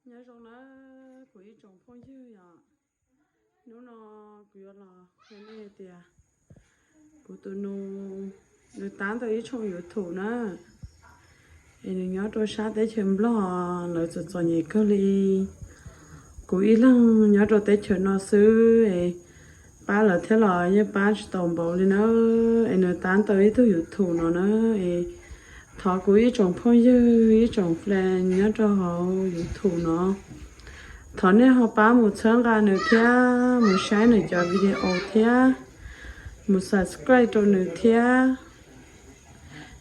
Nyob zoo na kuv ib tsoom phooj ywg yom, hnub no kuv yuav los qhia nej tias kuv tus nus nws tab ntawm ib tshooj YouTube na, es nws nyob rau sab teb chaws Nplog, lawv txom txom nyem kawg li. Kuv ib leeg nyob rau teb chaws no xwb es pab lawv thiab los yeej pab tsis tau npaum li na, es nws tab ntawm ib tug YouTube no na, es thov kuv ib tsoom phooj ywg ib tsoom fan nyob rau hauv YouTube no, thov nej ho pab mus txhawb nqa nws thiab mus saib nws cov video thiab mus subscribe rau nws thiab,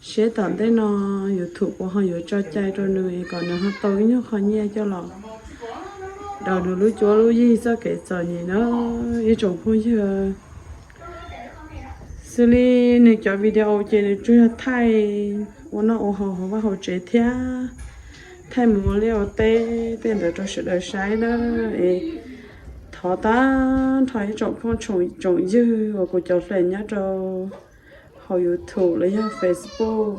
seb tom ntej no YouTube puas ho yuav tso cai rau nws es kom nws ho tau ib nyuag qho nyiaj coj los daws nws lub cuab lub yig txoj kev txom nyem na ib tsoom phooj ywg. Xws li nws cov video ces nws tsuas yog thaij ua noj ua haus hauv vaj hauv tsev thiab thaij mus ua liaj ua teb tej ntawd rau sawv daws saib na. Es thov tag nrho ib tsoom phooj tsoom ywg uas kuv cov fan nyob rau hauv YouTube los yog Facebook,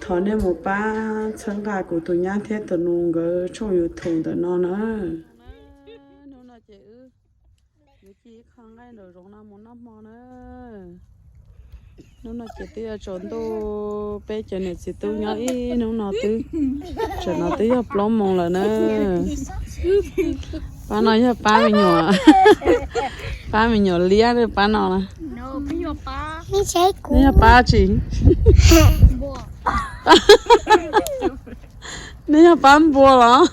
thov nej mus pab txhawb nqa kuv tus nyab thiab tus nus nkawd tshooj YouTube ntawm no na. Hnub no ces wb yuav cia ib qho nqaij nraum zoov no mus noj hmo na. Hnub no ces twb yuav tsaus ntuj, peb cov niam txiv tub nyob ib hnub no twb, tsam no twb yog plaub moos lawm na. Pab no yog pab me nyuam, pab me nyuam liab pab no na. Nej yog pab tsi? Nej yog pab npua los?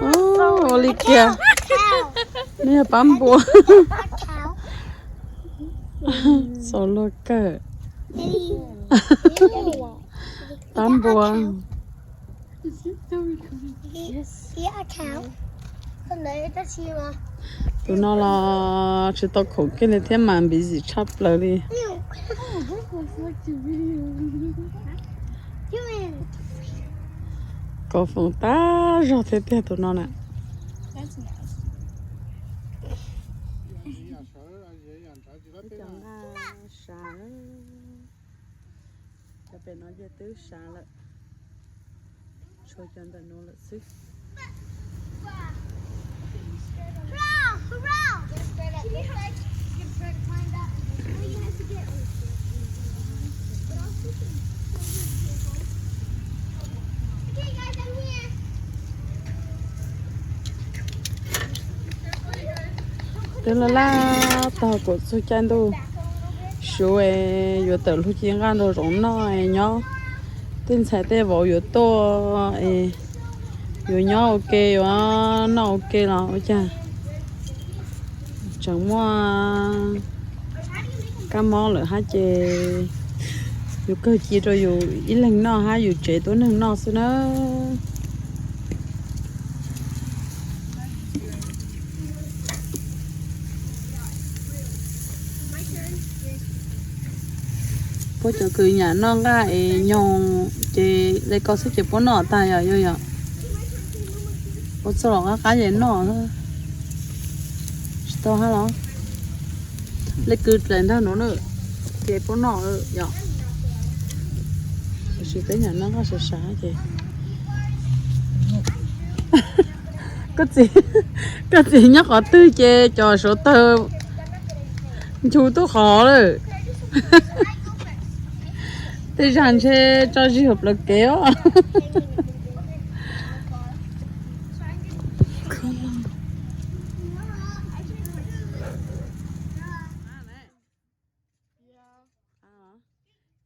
Ua li kiag, nej yog pab npua. Xaus luag kawg. Pab npua. Tus no los tsis tau khoom kiag li thiab mas busy tshaj plaws li. Kov foom tag zog thiab tiag tus no na. Cov nqa sav, cov pem no ces twb sav lawm, tshuav cov ntawm no lawm xwb. Twb laj laj tog kuv txug caij ntuj, suv es yuav tawm luag ci nqaj nraum zoov noj es nyob, tej ntxhais tej vauv yuav tuaj es yuav nyob ua ke yuav noj ua ke los ua cas tseem muaj kab mob lawm hab ces yus kawg ci rau yus ib leeg noj hab yus tsev tuab neeg noj xwb na. Puab cov kws nyam noj nqaj es nyoog ces le ko xwb ces puab noj tag yom, yog yom. Puab txog los qab qab ces noj, tsis tau hab los. Le kws dlaim ntag nuav na, ces puab noj yom. Tiam sis peb nyam noj nqaj sav sav ces koj txiv nyob qhov twg ces cov suav tawg nchu tub qhov lawm. Tej zag ntshe tso zig hauv plawv kev os.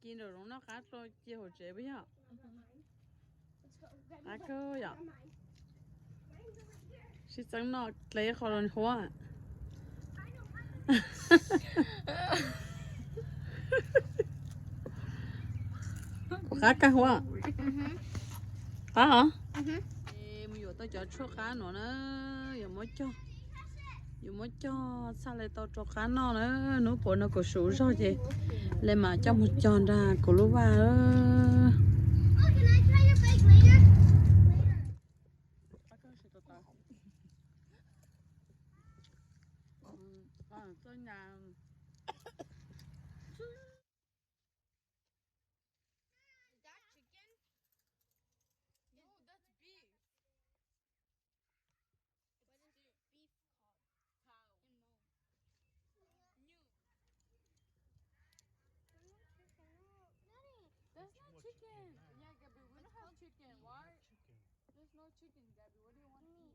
Ci nraum zoov noj qab dlua cia hauv tsev puas yog? Qab kawg yom. Sib txeeb noj dleb qhov los huab. Kuv qab kawg huab. Qab os. Mus yuav tau cov tshuaj qab nuav na, yuav muab cog, yuav muab cog txhaj le tau rau qab noj na. Hnub puav no kuv suv zog ces le mam coj mus cog nrag kuv lub vaj. Chicken, Gabby, what do you want to eat?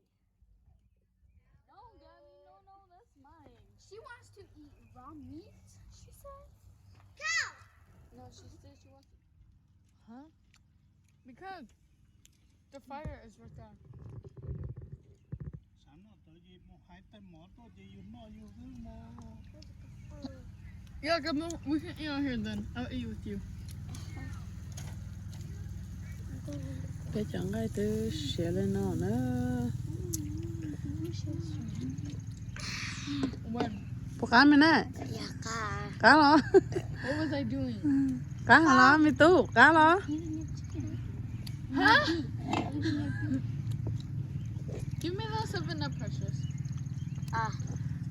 No, Gabby, no, no, that's mine. She wants to eat raw meat, she said. Cow! No, she said she wants to. Huh? Because the fire is right there. Yeah, come on. We can eat out here then. I'll eat with you. Peb cov nqaij twb siav li no na. Puas qab me na? Qab los? Qab los me tub, qab los?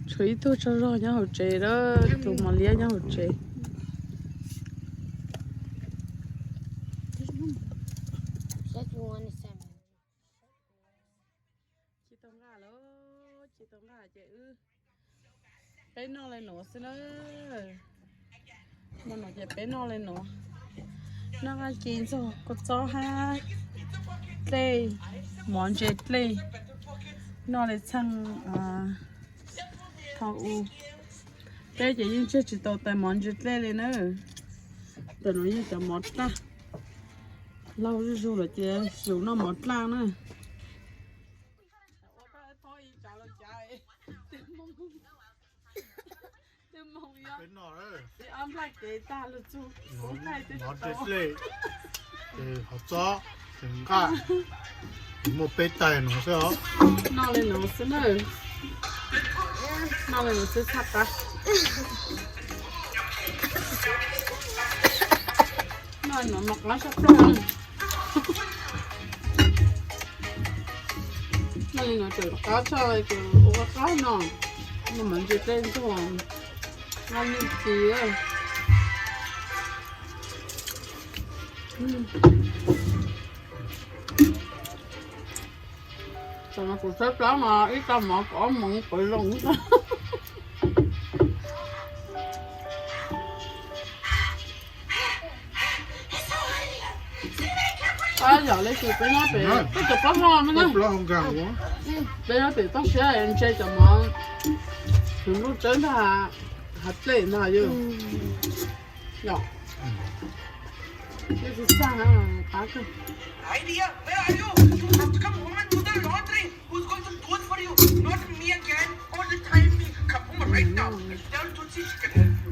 Tshuav ib tug tsaug zog nyob hauv tsev lawm, tus mos liab nyob hauv tsev. Tsis tau nqaj lawm, tsis tau nqaj ces wb, peb noj li nuav xwb na. Hmo no ces peb noj li nuav, noj nqaij ci ntxuag kua txob hab dlej, mov ntse dlej, noj li txheej thaum u. Peb ces yeej tsiaj tsis tau tais mov ntse dlej li na. Tam no yeej cov mov dlaj, laug zuj zug lawm ces yus noj mov dlaj na. Mov ntse dlej, hov txob, nqaj, muaj peb tais no xwb os. Noj li no xwb na, noj li no xwb txhaj qab. Noj no mas qab tshaj plaws. Noj li no tseem qab tshaj, ces ua qab qab no, no mas ntse dlej ntxuag, noj yeej tsis. Tam no kuv tshaib plab mas ib tag mov kaum ob moos pawv loo. Ab, yam li tias peb nyob pem, peb cov plaub hau me na, peb nyob pem toj siab ntse cov mov, tus ntuj tsawb ntag, hav dlej ntag yog. Who's going to do it for you? Not me again. All the time me. Come home right now. Tell Tutsi she can help you.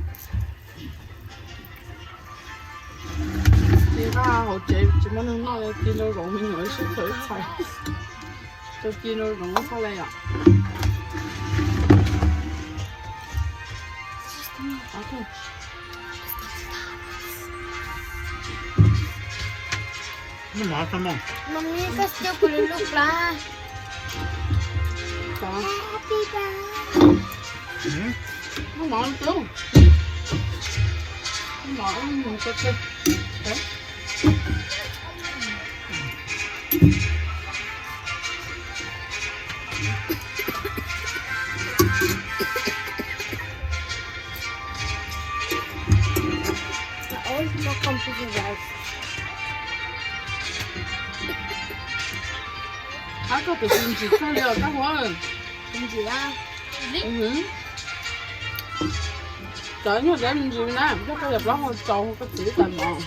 Ci nqaj hauv tsev tsis muaj neeg noj, ci nraum zoov me nyuam sib txawv ib txhais. Tau ci nraum zoov ua txhaj li yom. Mami, koj siab kuv lub lub plab. Happy birthday. Muab mov rau. Muab mov rau. Qab koj tus tsis ntsim txog li os Kab Huab. Tsis ntsim a. Cov nyuag dab me ntsis na, coj koj cov plaub hau tso koj txiv tais mov.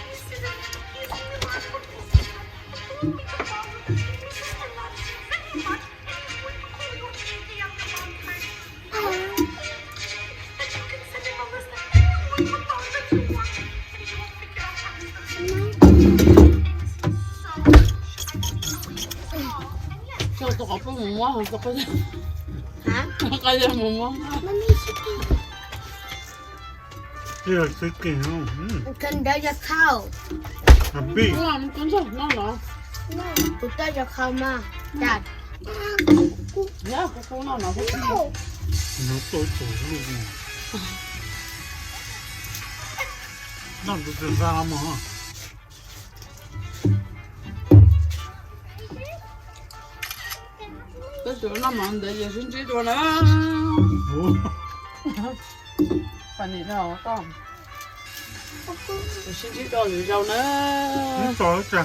Tso tus qhov poj mus muab, tus qhov yog mus muab. This is chicken, no? Can I just cow? A pig. Tus toj yog cow mas. Dad. Yog, kuv kuv no no. No. No, tus tsis nqa mus. Peb tus noj mov ntawd ces sib ntsib dua na. Pab nim no koj sib ntsib dua lwm zaus na.